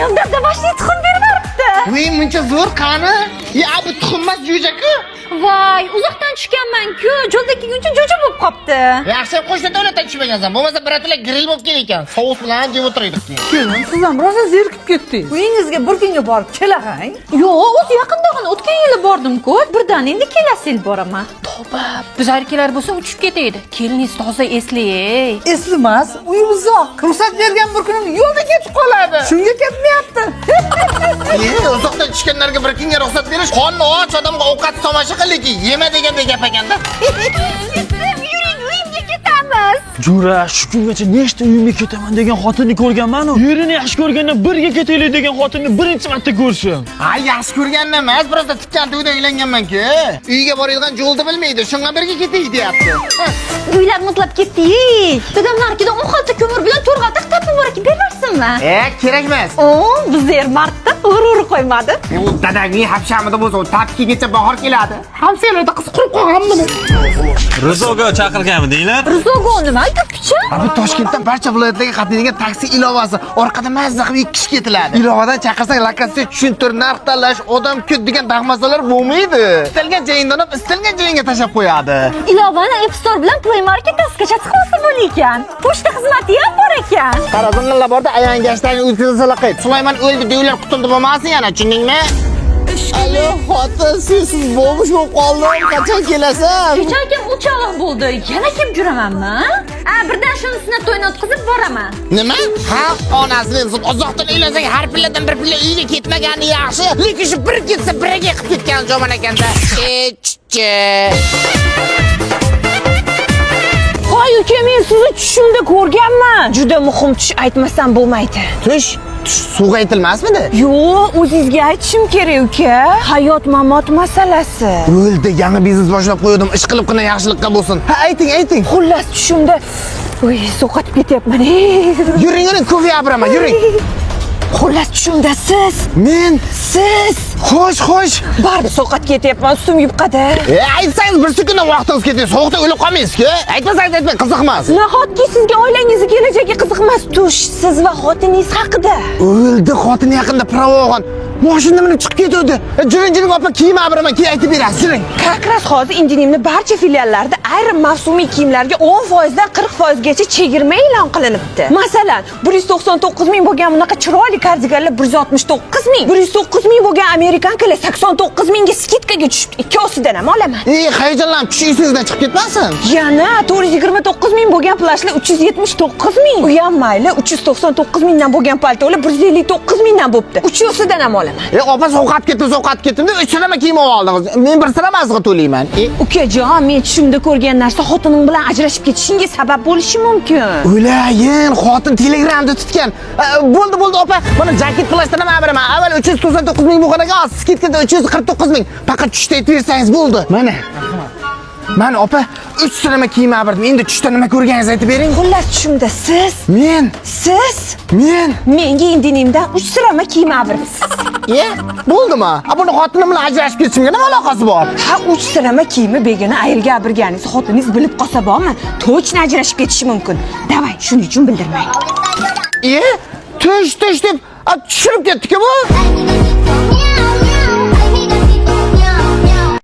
Eldor домашний tuxum berib. Voy, muncha zo'r, qani? Ya, bu tuxum emas, jo'ja-ku. Voy, uzoqdan tushganman-ku. Yo'lda kelguncha jo'ja bo'lib qopti. Yaxshi, qo'shni davlatdan tushmagansan. Bo'lmasa birato'la grill bo'lib kelar ekan. Sous bilan yeb o'tiraydik keyin. Kelin, siz ham rosa zerikib ketdingiz. Uyingizga bir kunga borib kelagang. Yo'q, o'zi yaqindagina o'tgan yili bordim-ku. Birdan endi kelasi yil boraman. Tavba, bizarkilar bo'lsa uchib ketaydi. Keliningiz toza esli, ey. Esli emas, uy uzoq. Ruxsat bergan bir kunim yo'lda ketib qoladi. Shunga ketmayapti. E, uzoqdan tushganlarga bir kunga ruxsat berish qorni och odamga ovqat tomosha qiliki yema degandek gap ekanda. Yuring, uyimga ketamiz. Jo'ra, shu kungacha nechta uyimga ketaman degan xotinni ko'rganman-u. Yerini yaxshi ko'rgandan birga ketaylik degan xotinni birinchi marta ko'rishim. Ha, yaxshi ko'rgandan emas, просто tikkan to'yda uylanganman-ku. Uyga boradigan yo'lni bilmaydi, shunga birga ketaylik deyapti. Uylar muzlab ketdi. Dadamlarnikida 10 xalta ko'mir bilan 4 xalta tapa bor ekan, berarsinmi? E, kerak emas. O, biz er martda g'urur qo'ymadi. E, u dadangning hapshamida bo'lsa, u tap kelguncha bahor keladi. Hamsalarda qiz qurib qolganmi? Rizoga chaqirganmidinglar? Rizogo nima gappicha? Bu Toshkentdan barcha viloyatlarga qatnaydigan taksi ilovasi. Orqada mazza qilib ikki kishi ketiladi. Ilovadan chaqirsak, lokatsiya tushuntir, narx tanlash, odam kut degan dahmasalar bo'lmaydi. Istalgan joyingdan olib, istalgan joyingga tashlab qo'yadi. Ilovani App Store bilan Play Marketda скачать qilsa bo'lar ekan. Pochta xizmati ham bor ekan. Qarazimlar borda ayangashtani o'tkazsalar qayt. Sulaymon o'ldi, devlar qutuldi bo'lmasin yana, tushundingmi? Alo, xotin, sensiz bo'lmish bo'lib qoldim. Qachon kelasan? Kecha akam uchaloq bo'ldi. Yana kim juramanmi? A, birdan shunisini to'yni o'tkazib boraman. Nima? Ha, onasini emsin. Uzoqdan uylansang har pilladan bir pilla uyga ketmagani yaxshi. Lekin shu bir ketsa biriga qilib ketgan jomon ekanda. Echchi. Voy uka, men sizni tushimda ko'rganman. Juda muhim tush, aytmasam bo'lmaydi. Tush, tush suvga aytilmasmidi? Yo'q, o'zingizga aytishim kerak uka. Hayot mamot masalasi. O'ldi, yangi biznes boshlab qo'ydim. Ish qilib qina yaxshilikqa bo'lsin. Ha, ayting, ayting. Xullas, tushimda Uy, sovqotib ketyapman. Ey. Yuring, yuring, kofe olib yuring. Xullas, tushimda siz, Men siz xo'sh, xo'sh. baribir sovqotib ketyapman, ustim yupqada. E, aytsangiz bir sekunddan vaqtingiz ketadi. Sovuqda o'lib qolmaysiz-ku. Aytmasangiz aytmang, qiziq emas. Nahotki sizga oilangizni kelajagi qiziq emas? Tush siz va xotiningiz haqida. O'ldi, xotini yaqinda pravo olgan. Mashina minib chiqib ketuvdi. E, juring, juring opa, kiyim olib beraman, keyin aytib berasiz, juring. Как раз hozir Indinimni barcha filiallarida ayrim mavsumiy kiyimlarga 10% dan 40% gacha chegirma e'lon qilinibdi. Masalan, 199 ming bo'lgan bunaqa chiroyli kardiganlar 169 ming, 109 ming bo'lgan американка lar 89 mingga скидка ga tushibdi. Ikkovsidan ham olaman. E, hayajonlanib tush esingizdan chiqib ketmasin. Yana 429 ming bo'lgan plashlar 379 ming. U ham mayli, 399 mingdan bo'lgan paltolar 159 mingdan bo'pti. Uchovsidan ham olaman. E, opa, sovqatib ketdim, sovqatib ketdim deb 3 sirama kiyim olib oldingiz. Men bir siramasiga to'layman. E, Ukajon, men tushimda ko'rgan narsa xotinim bilan ajrashib ketishingga sabab bo'lishi mumkin. O'layin, xotin Telegramda tutgan. E, bo'ldi, bo'ldi opa. Mana jaket plashdan ham olib beraman. Avval 399 ming bo'lgan ekan, hozir скидка da 349 ming. Faqat tushda aytib bersangiz bo'ldi. Mana. Mana opa, 3 sirama kiyim olib berdim. Endi tushda nima ko'rganingizni aytib bering. Xullas, tushimda siz, Men, siz men. menga Indinimdan 3 sirama kiyim olibsiz. E, bo'ldimi? A, buni xotinim bilan ajrashib ketishimga nima aloqasi bor? Ha, 3 sirama kiyimni begona ayolga oldirganingizni xotiningiz bilib qolsa bormi? Точно ajrashib ketishi mumkin. Давай, shuning uchun bildirmang. E, tush, tush deb tushirib ketdi-ku bu. Meow.